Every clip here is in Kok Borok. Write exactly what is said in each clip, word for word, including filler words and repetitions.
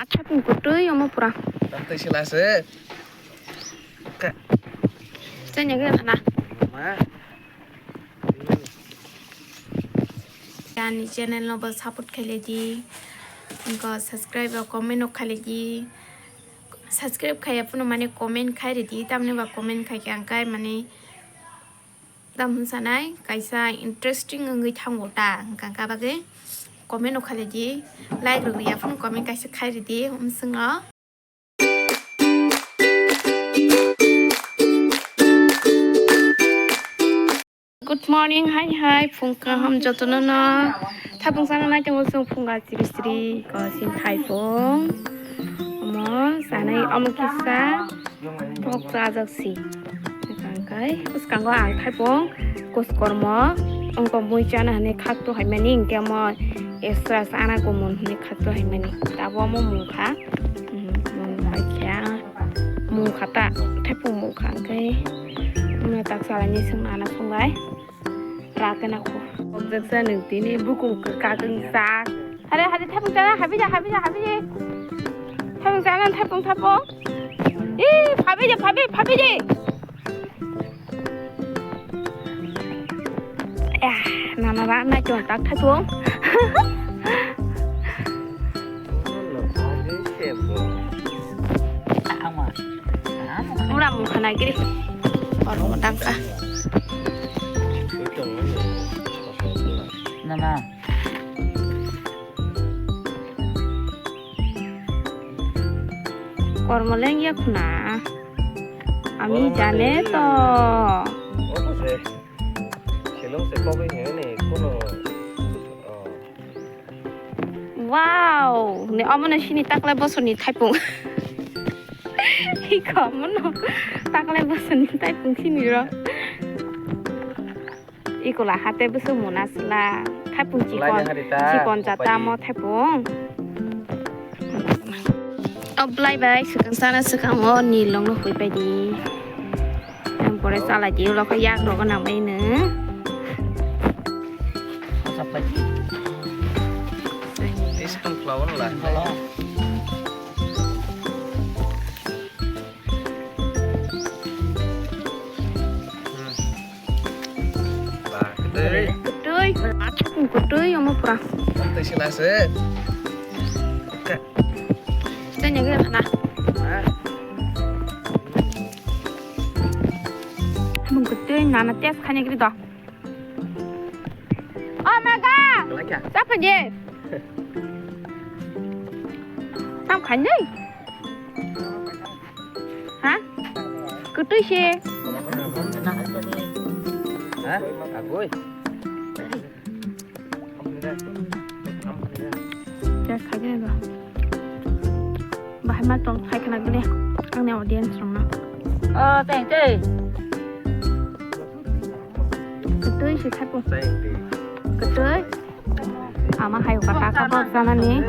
Acha pung kutui omo pura. Tang tei sila se. Ka. Chanya ge na. Ma. Ani channel no bo support khaile di. Inko subscribe o comment o khaile di. Subscribe khaiya phano mane comment khai ridi. Tamni ba comment khai khe ang kai mane. Tam hwnsanai kaisa interesting wngwi thango ta, hwnkha khe bagwi comment o khailai di, like rwgwi yaphano comment kaisa khairidi, umswngo. Good morning, hai hai, phung kaham jotono no. Thaipung sana nai temo sung phunga siri siri ko sin thaipung. Omo sanai omo kisa. Tok chajak si. Hwnkhe bwskango ang thaipung kuskormo wngkok mui chana hwnwi khakto haimani, hwnkhe omo extra sana kumun hwnwi khakto haimani. Tabuk omo mungkha. Mungkha khe mungkha ta thaipung mungkha hwnkhe omo tak salaini swngna ana phungai. Rakena ko. Objek sa nung tini bukung kakung sa. Hare hare thapung chana habi ja habi ja habi je. Thapung chana thapung thapung. Ih, habi je habi habi je. Eh, nana ra na chon tak thapung. Mura mung khana giri. Oro dangka. Nana. Kormo leng ya khuna. Ami jane to. Obo se. Silong se kogwi hene kono. Oh. Wow, ne omo no sini taklai bosoni thaipung. Iko omo no taklai bosoni thaipung sini ro. Iko la hate bwswk muna sla thaipung chikon, chikon jata mo thaipung. O blai bai swkang sana swkang o nilong no hui pai di. Ang pore chalai di, ulo khe yak rogo nang bai no. Istung flower la. Ba, kutui. Kutui. Acha kung kutui omo pura. Kutui sila se. Ka. Tanya ge khana. Ha? Mung kutui nana test khanya gri do. Oh my god. Like ya? Sapa je? Tam khanya. Ha? Kutui se. Ha? Agoi. Test khai de ba. Bahai ma tong khai khna gele. Ang ne audience rong na. Oh, thank you. Kutui se khai po. Kutui. Ama hai ka ta ka bok jana ni.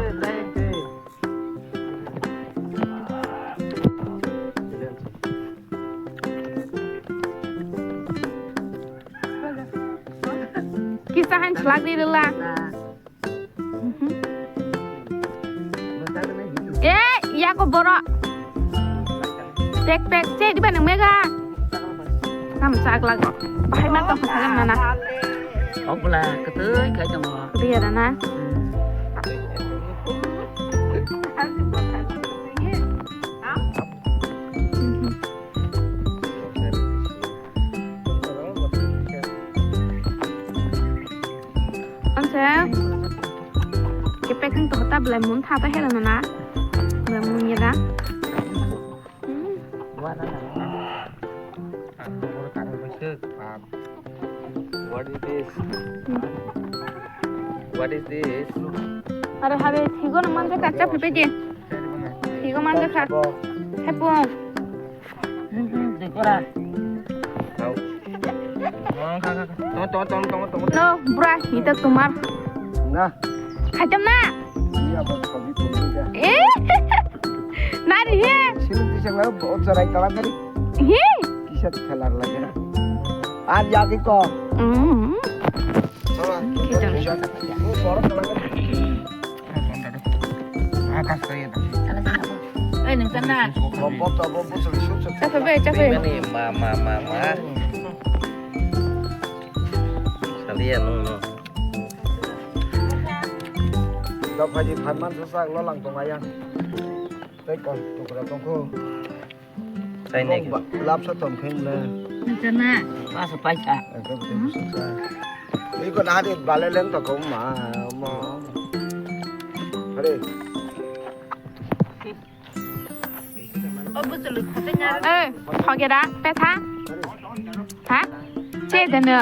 Kisa han chlak di rela. Eh, ya ko boro. Pek pek che di ba nang mega. Nam chak lag. Bahai ma tong sa nana. Obla ketui kai tong. Dia dana. Anse. Kepek nang to ta belai mun tha ta hera nana. Belai mun ya da. What is this? What is this? Are habe thigo no manja kacha phipe je. Thigo manja kha. Hepung. Dekora. Tong tong tong tong tong. No, bra, ito tumar. Na. Khatam na. Iya, bos, kobi kobi ja. Eh? Nari he? Sini bisa nggak bocor aja lah tadi. He? Kisah kelar lagi na. Ar yagi ko. Hmm. Salah. Kita. Oh, borok kelar. Atas ko ya. Nung sana. Chapha bai, chapha. Mani ma, ma, ma, ma. Saliya nung, nung. Daphaji pharman sasak lo lang tong ayang. Tei kon tukra tongkho. Tei nai. Lap sa tong khe le. Sana. Masa paisa. Iko na hari bale leng to ko ma, ma. Hari. Oi, thogera, petha. Ha? Che deno.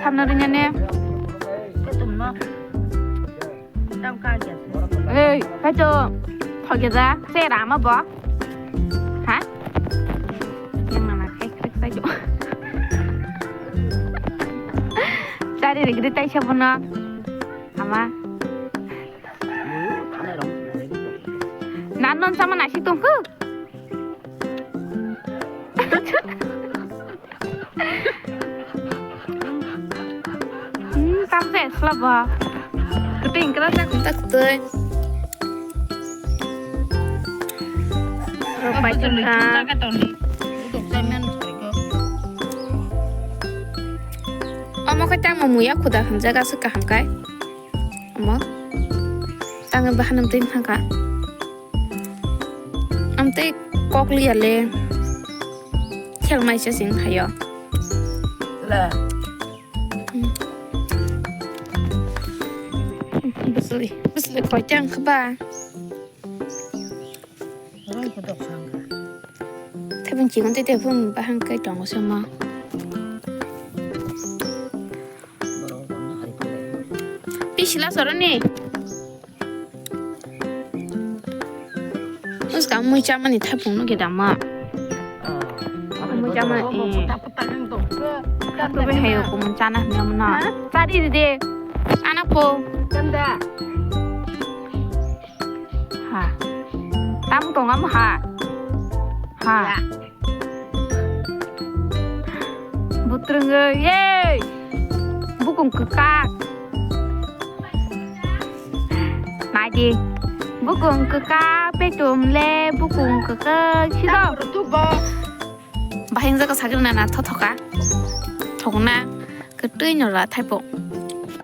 Samno rinyane. Oi, paito. Thogera, che rama bo. Ha? Yang mana kek kek sajo. Tari rigri tai sabono. Ama. Nan non sama nasi tungku. Hmm, tamte slobo. Kuting kera tak tak tuh. Ropai tungka. Omo khe tamo muya khuda hamjaga se kaham kai. Omo. Tangi bahanam twi thangka. Amtwi kok liya le. Khel mai se sing hayo. Le. Hmm. Busli, busli koi tang khaba. Rong kodok sangka. Thebun chikon tei thebun bahang kai tongo se ma. Pisila soroni. Uska mui chamani thapung no gedama. Mui chamani. Tapu tang dong. Tapu be hayo kumun chana hanya mana. Tadi dede. Anak po. Kanda. Ha. Tam tong am ha. Ha. Butrung oi, ye. Bukung kwkak. Naidi. Bukung kwkak, petum le, bukung kwkak, sido. Bahing jaga sagri nana thothoka. Thokna. Kwtwi no ra thaipo.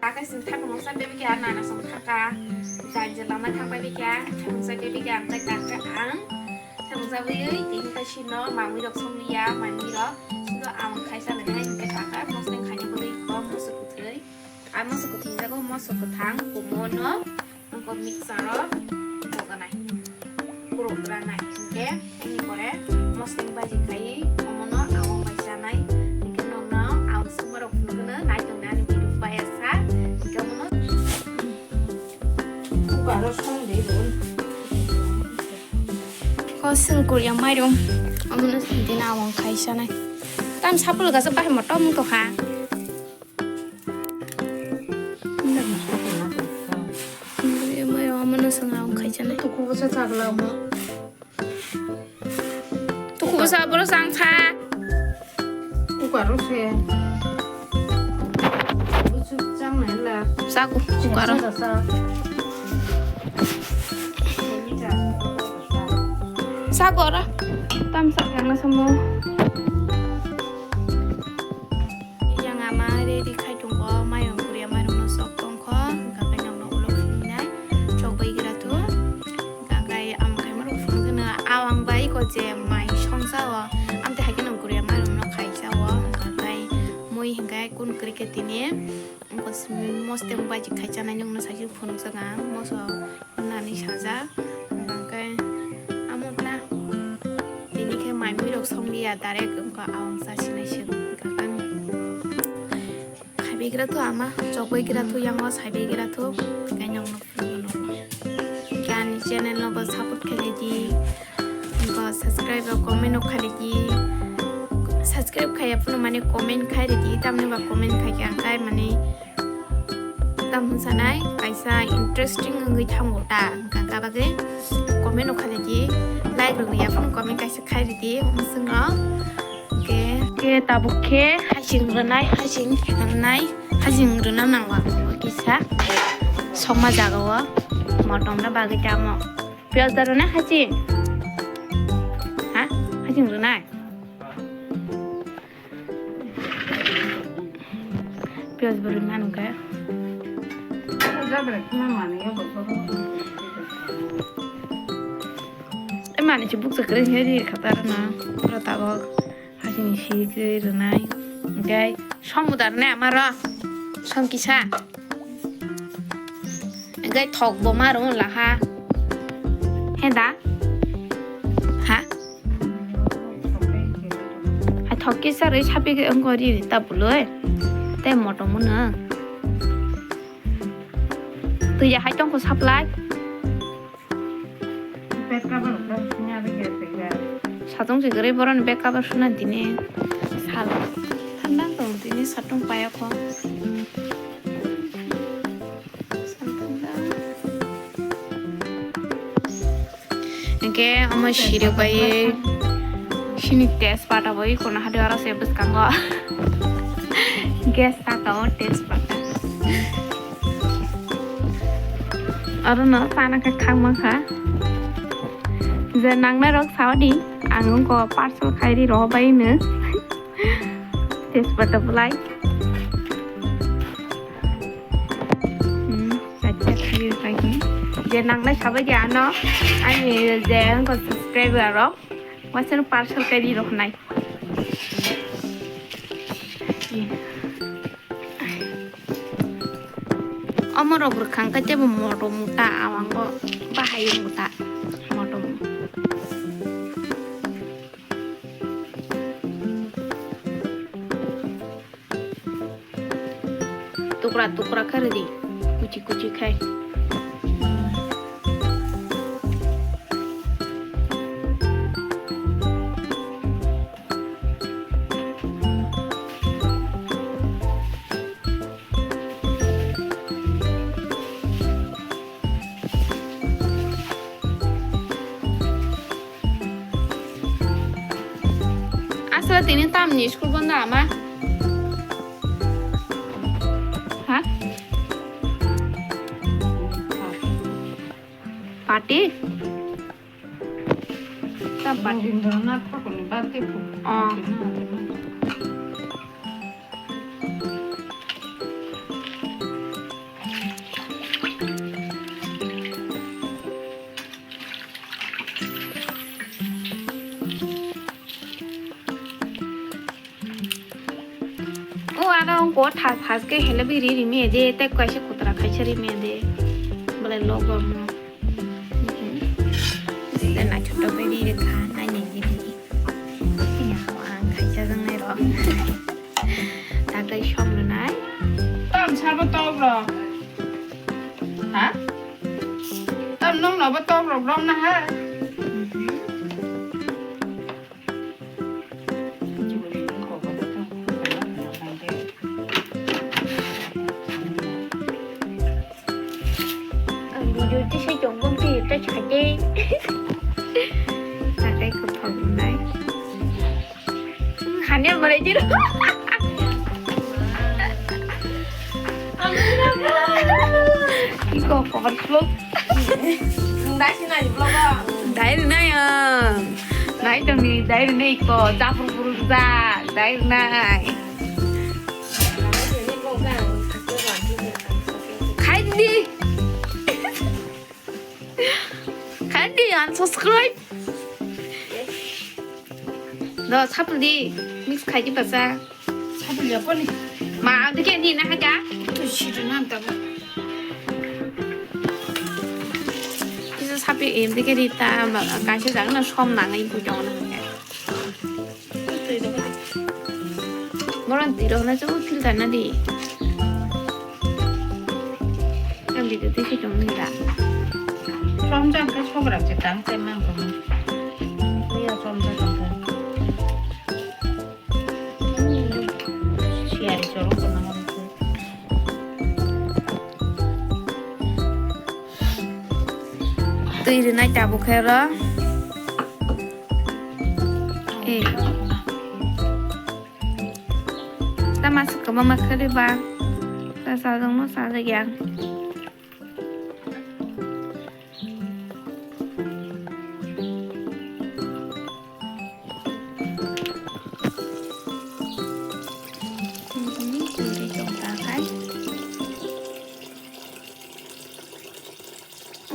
Takai sing thaipo moksa baby kya nana song thaka. Jai je lama thang baby kya, thang sa baby kya ang tai kaka ang. Thang sa baby tini ta sino mami rok song liya, mami rok. Sino ang khaisa le nai ke kaka, moseng khani bwlwi ko moso kwtwi. Ang moso kwtwi jago moso kwthang kumono. Nokho mixer o boganai. Kuruk ranai. Hingke ini pore mosling baji khai omono awang bai chanai. Hingke nokno awang sumarok phunukno naitok nani video paya sa. Hingke omono. Kosing kurya mairum. Omono sindina awang khai chanai. Tam sapul gasa bahai motom to kha. Mai omono swng ang khaichani. Tuku bwsa chagla mo. Tuku bwsa boro chang kha. Kukar rok se. Buchuk chang nai la. Saku kukar. Saku ora. Tam sak yang na samo. Yang ama ready khai tongo, mayung kuria mayung no sok tongkho, hingkha khe nokno ulo phunai chok bai gra thu, hingkha khe am khai maro phunukno awang bai ko je mai songsa o, amte hai khe nang kuria mayung no khaisa o, hingkha khe mui hingkha khe kun kri khe tini, wngkha simi mostem bai khai chanai nokno sai phunuk jaga moso. Nani sajak, hingkha khe amo na tini khe mai mui rok song liya, direct wngkha awang cha sinai se wngkha khe. Khaibai gra thu ama, chokbai gra thu yango, saibai gra thu, khe nang nuk nuk nuk. Khe ani channel no bo support khlai di, bo subscribe rok comment rok khlai di, subscribe khaiya phano mane comment khai ridi, tamni ba comment khai khe ang kai mane Tam hwnsanai kaisa interesting wngwi thango ta, hwnka kha bagwi comment rok khalai di, like rok ya phano comment kaisa khai ridi, hwnswng rok. Hwnkhe, hwnkhe tabuk khe hasing rwnai, hasing rwnai, hasing rwna nango kisa sokma jaga o motom na bagwi tamo. Piyaj da rwnai haching. Ha? Haching rwnai. Piyaj bo rwna nungkha. E mani se bukcha kwrwi khe ri kha ta rwna. Oro tabok haching si khe rwnai. Hwnkhe song bo da rwnai ama ro. Song kisa. Hwnkhe thok bo ma rw laha. He da? Ha? Hai thok kisa rwi sapi wngkha ri ta bwlwi. Tei motom wngno. Twi ya hai tongkho supply. Bed cover rok swnwi abo gas rok. Satung se kwrwi boroni bed cover swnani tini sal thanda tong tini satung payakho. Sal thanda. Hwnkhe omo sirok bai sini tejpata bai kono hadi oro se bwskango gas saka o tejpata. Oro no chana khe khakma kha. Je nangnai rok sao di, ang wngkha parcel khai ri rohor bai no. Tejpata bwlai. Hmm, chaita khai ri khai khe. Je nangnai sabai di ano, ani je wngkha subscriber rok, waisa no parcel khai ri rohor nai. Omo rok rwkhang khe teibo motom ta awango bahai wng ta motom. Tukra tukra khe rwdi kuchi kuchi khai. Aswk tini tamni school bondo ama? Ha? Party? Rabindranath Thakurni birthday phu-, oh. O aro wngkha tha-, thas khe helebi ri rimi de, tei kaisa kutra khaisa rimi de. Belai logo mo. Naithotok khe ri rikha, naini di di. Ang khaisa jang nai ro. Takai som rwnai. Tam sabo tok ro. Ha? Tam nung no bo tok ro rom na ha. Ang video tisa chong bom ti ta chade. Takai ko thok nai. Hanya marai jiro. Iko ko vlog. Dai si nai vlog. Dai nai. Nai tong ni dai nai ko japur pur ja dai nai. Khai di. Khai di unsubscribe. Do sapul di mix khai di basa. Sapul ya poni. Ma ang dike ni na haja. Tu situ nam tabo. Kisa sapi em dike di ta kaisa jang na som nangai bu jong na. Boron twi rok na chubui filter na di. Ang video twi si tong nila. Chomjak khe sobrak se tang se mang tong. Iya chomjak tong khe. Siyari chorok tong nang. Twi rwnai tabuk khe oro. Eh. Tama se kwbangma khe ri ba. Ta sajak no sajak ya.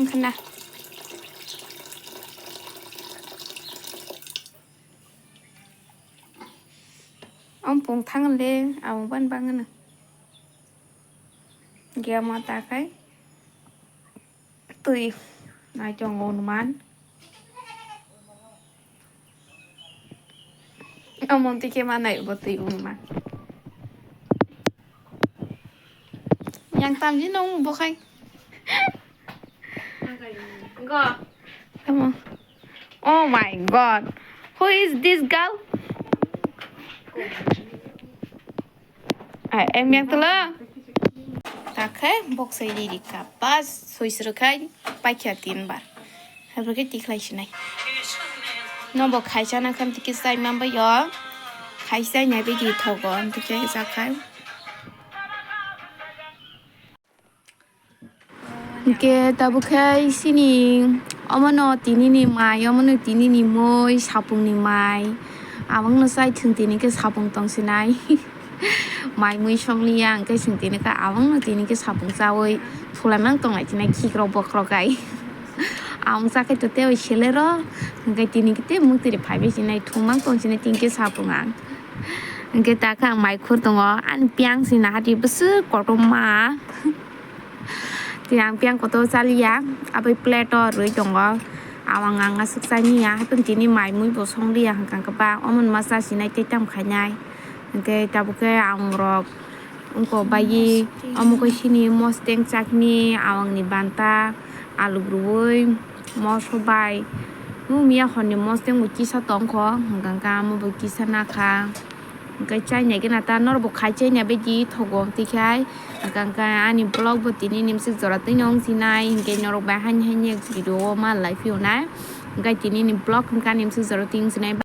Khna. Om pung thang le, abang ban bang na. Gia ma ta khai. Tui. Nai chong on man. Amon tike ma nai bo tui ung ma. Yang tam ji nong bo khai. Go. Come on. Oh my God. Who is this girl? Ai, em yang tula. Takhe boksai riri ka. Bas, soi srwkhai, paikha tin bar. Habrokhe tikhlai sinai. No bo khaisa na kham tiki sai mambai yo. Khaisa nai bidi thogo, am tike jakhai. Hingke tabuk khe sini omono tinini mai, omono tinini mui, sapungni mai. Abangno chai thwng tini khe sapung tong sinai. Mai mui songliya, hingke chwng tini khe abangno tini khe sapung chaui thulaimang tonglai chinai khikrok bokhorok kai. Abang chakhai to tei selero, hingke tini khe tei muktwi phaibai chinai thumang tong chinai tini khe sapung ang. Hingke takhe ang mai khur tongo, ani piyang si nahati bwswk kotorma. Tini ang piyang kotor chaliya, aboni plate o rwi tongo. Awang ang aswk chaniya, haikhe tini mai mui bo songliya hwnkha khe ba, omono ma chasinai tei tamo khainai. Hwnkhe tabuk khe ang rok wngkok bai omo khe sini mosteng chakni, awang ni banta, alu rwi, moso bai. Nukmiya horni mosteng bo kisa tongkho, hwnkha khe amo bo kisa nakha. Hwnkhe chaina gana ta norok bo khai chaina bidi thogo twi khai. Hwnkhe ani vlog bo tini nimsik jora twino wng sinai. Hwnkhe norok bai haini haini video o ma lai phiyonai. Hwnkhe tini ni vlog hwnkhe ani nimsik jora twi wng sinai.